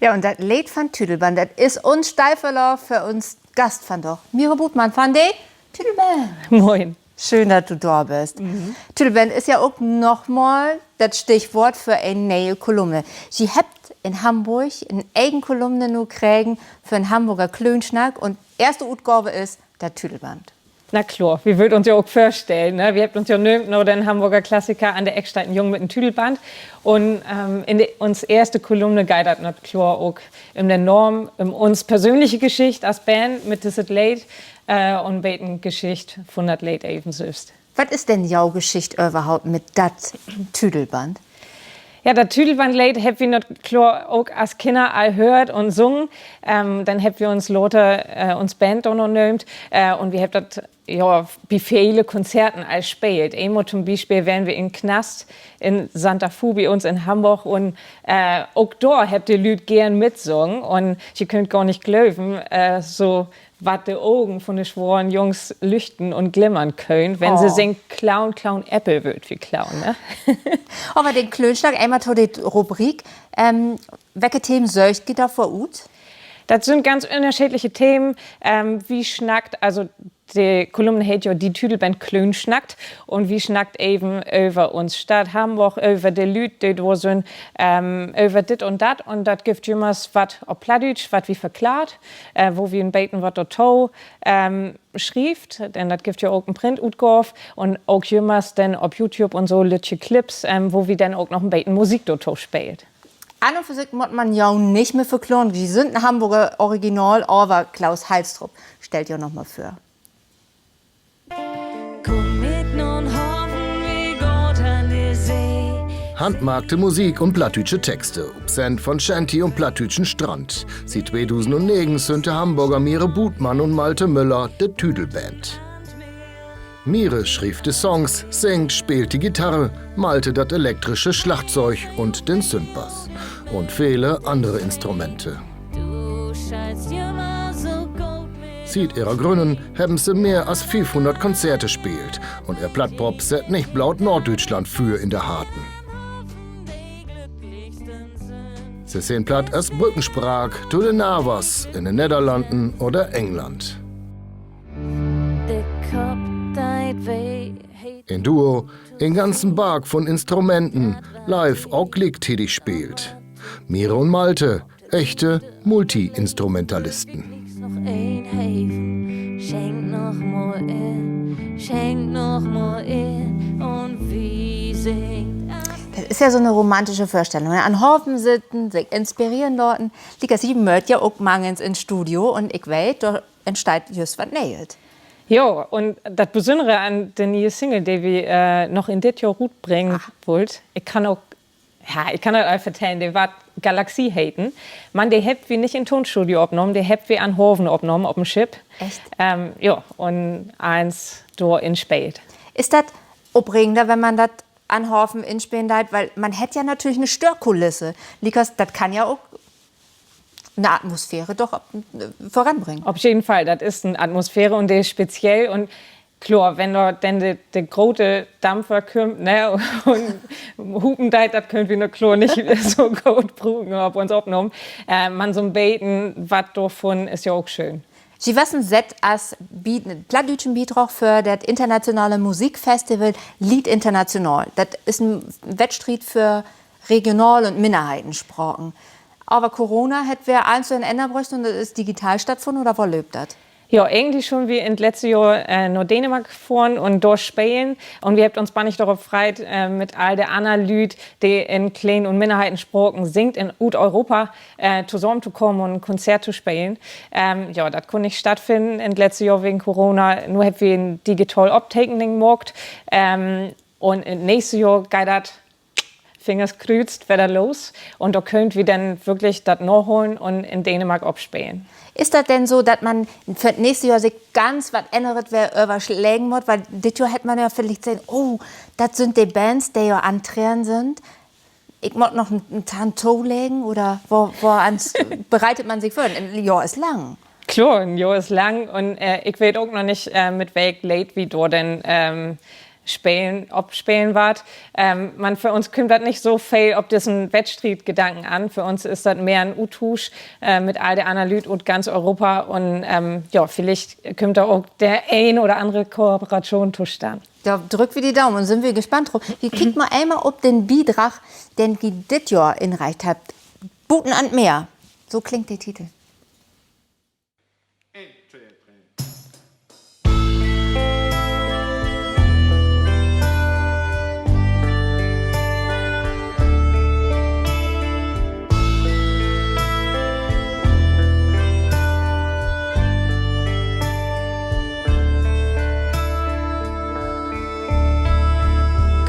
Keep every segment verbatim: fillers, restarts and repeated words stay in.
Ja, un dat Leed von Tüdelband, dat is uns Steilvörlaag för uns Gast vandaag, Mire Buthmann von de Tüdelband. Moin. Schöön, dat du dor büst. Tüdelband is ja ok nochmal dat Stichwoort för en ne'e Kolumne. Ji hebbt in Hamborg en egen Kolumne nu kregen för 'n Hamborger Klöönsnack un eerste Utgave is dat Tüdelband. Na klor, wi wüllt uns ja ok vörstellen, ne? Wi hebbt uns ja nöömt na den Hamborger Klassiker An de Eck steiht en Jung mit en Tüdelband. Un, ähm, in de, uns eerste Kolumne geiht dat na klor ok üm den Naam, üm uns persönliche Geschicht as Band mit düsset Leed, äh, un beten Geschicht vun dat Leed even sülvst. Wat is denn jo Geschicht överhaupt mit dat Tüdelband? Ja, dat Tüdelbandleed hebbt wi na klor ok as Kinner al höört un sungen. Ähm, denn hebbt wi uns later, äh, uns Band dor noch nöömt. Äh, un wi hebbt dat, ja, bi vele Konzerten al speelt. Eenmal to'n Bispeel weren wi in Knast in Santa Fu bi uns in Hamborg un, äh, ok dor hebbt de Lüüd geern mitsungen un ji köönt gor nich glöven, äh, so wat de Ogen vun de sworen Jungs lüchten un glimmern köönt, wenn se singt: Klauen, klauen, Äppel wüllt wi klauen, ne? Aver den Klöönsnack, eenmal to de Rubrik, ähm, welke Themen söökt ji dor vör ut? Dat sünd ganz ünnerscheedliche Themen. Ähm, wi snackt, also de Kolumne heet ja De Tüdelband klöönsnackt un wi snackt even över uns Stadt Hamborg, över de Lüüd, de dor sünd, ähm, över dit un dat. Un dat gifft jümmers wat op Plattdüütsch, wat wi verklaart, äh, wo wi en beten wat dorto, ähm, schrievt, denn dat gifft ja ok en Printutgaav un ok jümmers denn op YouTube un so lüttje Clips, ähm, wo wi denn ok noch en beten Musik dorto speelt. An un för sik mutt man jo nich mehr verkloren, ji sünd en Hamborger Original, aver Klaus Heilstrup stellt jo noch mal vör. Handmaakte Musik un plattdüütsche Texte, opsennt von Shanty un plattdüütschen Strand. Siet tweedusendnegen sünd de Hamborger Mire Buthmann un Malte Müller de Tüdelband. Mire schrifft de Songs, singt, speelt de Gitarre, Malte dat elektrische Slagzeug un den Synthbass un vele annere Instrumente. Siet ehrer Grünnen hebben se mehr as fiefhunnert Konzerte speelt un ehr Plattpop sett nich bloot Noorddüütschland Füer in de Harten. Se sehn Platt as Brückenspraak to de Navers in de Nedderlannen oder England. En Duo, en ganzen Barg vun Instrumenten, live ok gliektiedig speelt. Mire un Malte, echte Multiinstrumentalisten. Dat is ja so 'ne romantische Vörstellung, ne? An'n Haven sitten, sik inspireren laten. Liekers, ji mööt ja ok mangens in't Studio un ik weet, dor entsteiht jüst wat Nee'et. Jo, un dat Besünnere an de nee'e Single, de wi, äh, noch in dit Johr rutbringen wullt, ik kann ok, ja, ik kann dat al vertellen, de warrt Galaxie heten. Man de hebbt wi nich in Toonstudio opnahmen, de hebbt wi an'n Haven opnahmen, op en Schipp. Ähm, jo, un allens dor inspeelt. Is dat opregender, wenn man dat an'n Haven inspelen deit? Wiel man hett ja natürlich 'ne Stöörkulisse. Liekers, dat kann ja ok 'ne Atmosphäre doch op, äh, vöranbringen. Op jeden Fall, dat is en Atmosphäre un de is speziell un kloor, wenn dor denn de, de grote Damper kümmt, ne, un hupen deit, dat köönt wi na kloor nich so goot bruken op uns Opnahmen. Äh, man so'n beten wat dorvun is ja ok schöön. Ji wassen sett as Bi-, plattdüütschen Bidrag för dat internationale Musikfestival Lied International. Dat is en Wettstriet för Regional- un Minnerheitenspraken. Aver Corona hett weer allens dörenanner bröcht un dat is digital stattfunnen, oder wo löppt dat? Ja, egentlich schullen wi in't letzte Johr, äh, na Dänemark fohren un dor spelen. Un wi hebbt uns bannig dorop freit, äh, mit all de anner Lüüd, de in Kleen- un Minnerheitenspraken singt, in, ut Europa, äh, tosamen to kamen un en Konzert to spelen. Ähm, ja, dat kunn nich stattfinnen in't letzte Johr wegen Corona. Nu hebbt wi en digital Optekenen maakt. Ähm, un in't nächste Johr geiht dat, Fingers krüüzt, wedder los. Un dor köönt wi denn würklich dat naholen un in Dänemark opspelen. Is dat denn so, dat man för't nächste Johr sik ganz wat anneret weer överleggen mutt? Wiel dit Johr hett man ja villicht sehn, oh, dat sünd de Bands, de jo antreden sünd. Ik mutt noch en, en Tahn toleggen oder wo, woans bereitet man sik vör? En Johr is lang. Kloor, en Johr is lang un, äh, ik weet ok noch nich, äh, mit welk Leed wi dor denn, ähm, spelen, opspelen warrt. Man för uns kümmt dat nich so veel op dissen Wettstrietgedanken an. För uns is dat mehr en Uttuusch mit all de anner Lüüd ut ganz Europa un, ja, villicht kümmt dor ok de een oder annere Kooperatschoon tostann. Dor drückt wi de Daumen un sünd wi gespannt drop. Wi kiekt mal eenmal op den Bidrag, den ji dit Johr inreicht hebbt. Buten an't Meer. So klingt de Titel.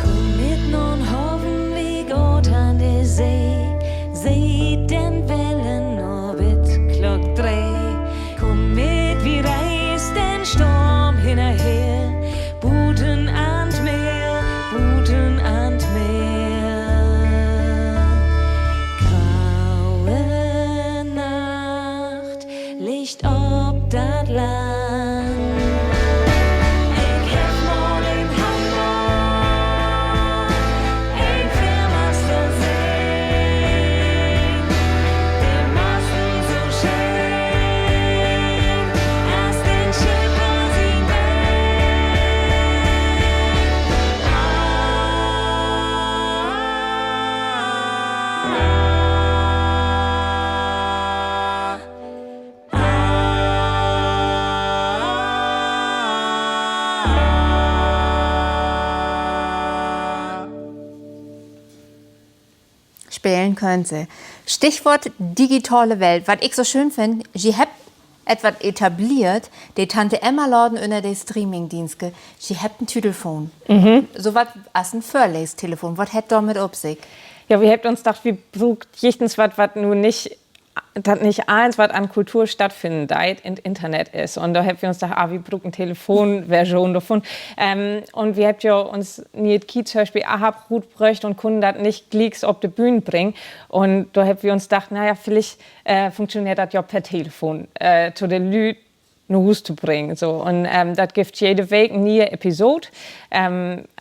Kumm mit na'n Haven, wi gaht an de See, seht den Wellen na bet Klock dree. Kumm mit, wi reist den Storm hinnerher, buten an't Meer, buten an't Meer. Graue Nacht liggt op dat Land. Ik heff mal in Hamborg en Veermaster sehn, de Masten so schöön as den Schipper sien Been. Spelen köönt se. Stichwoort digitale Welt. Wat ik so schöön finn, ji hebbt etwat etableert, de Tante-Emma-Laden ünner de Streamingdienste. Ji hebbt en Tüdelfoon. So wat as en Vörleestelefon. Wat hett dormit op sik? Ja, wi hebbt uns dacht, wi bruukt jichtens wat, wat nu nich, dat nich allens, wat an Kultur stattfinnen deit, in't Internet is. Un dor hebbt wi uns dacht, ah, wi bruukt en Telefonversion dorvun. Un wi hebbt ja uns nee'et Kiezhörspeel Ahab rutbröcht un kunnen dat nich glieks op de Bühn bringen. Un dor hebbt wi uns dacht, na ja, villicht funktioneert dat ja per Telefon, to de Lüüd na Huus to bringen, so. Un dat gifft jede Week en nee'e Episod.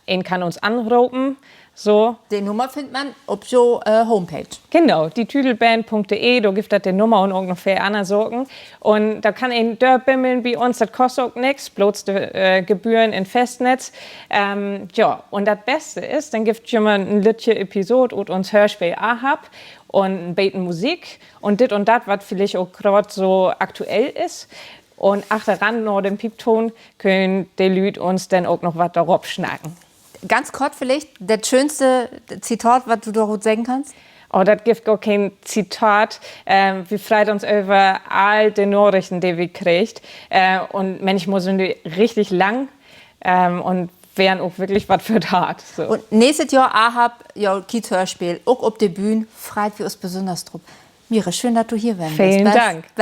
Een kann uns anropen, so. De Nummer finnt man op jo Homepage. Genau, dietüdelband punkt de, dor gifft dat de Nummer un ok noch veel anner Saken. Un dor kann een dörbimmeln bi uns, dat kost ok nix, blots de Gebühren in't Festnetz. Ja, un dat Beste is, denn gifft jümmer en lüttje Episod ut uns Hörspeel Ahab un en beten Musik un dit un dat, wat villicht ok graad so aktuell is. Un achteran na den Piepton köönt de Lüüd uns denn ok noch wat dorop snacken. Ganz kort villicht, dat schöönste Zitat, wat du dorut seggen kannst? Oh, dat gifft gor keen Zitat. Wi freit uns över all de Narichten, de wi kriegt. Un männichmal sünd de richtig lang un weern ok wirklich wat för't Hart, so. Un nächstet Johr Ahab, jo Kiezhörspeel, ok op de Bühn, freit wi us besünners drup. Mire, schöön, dat du hier ween büst. Velen Dank.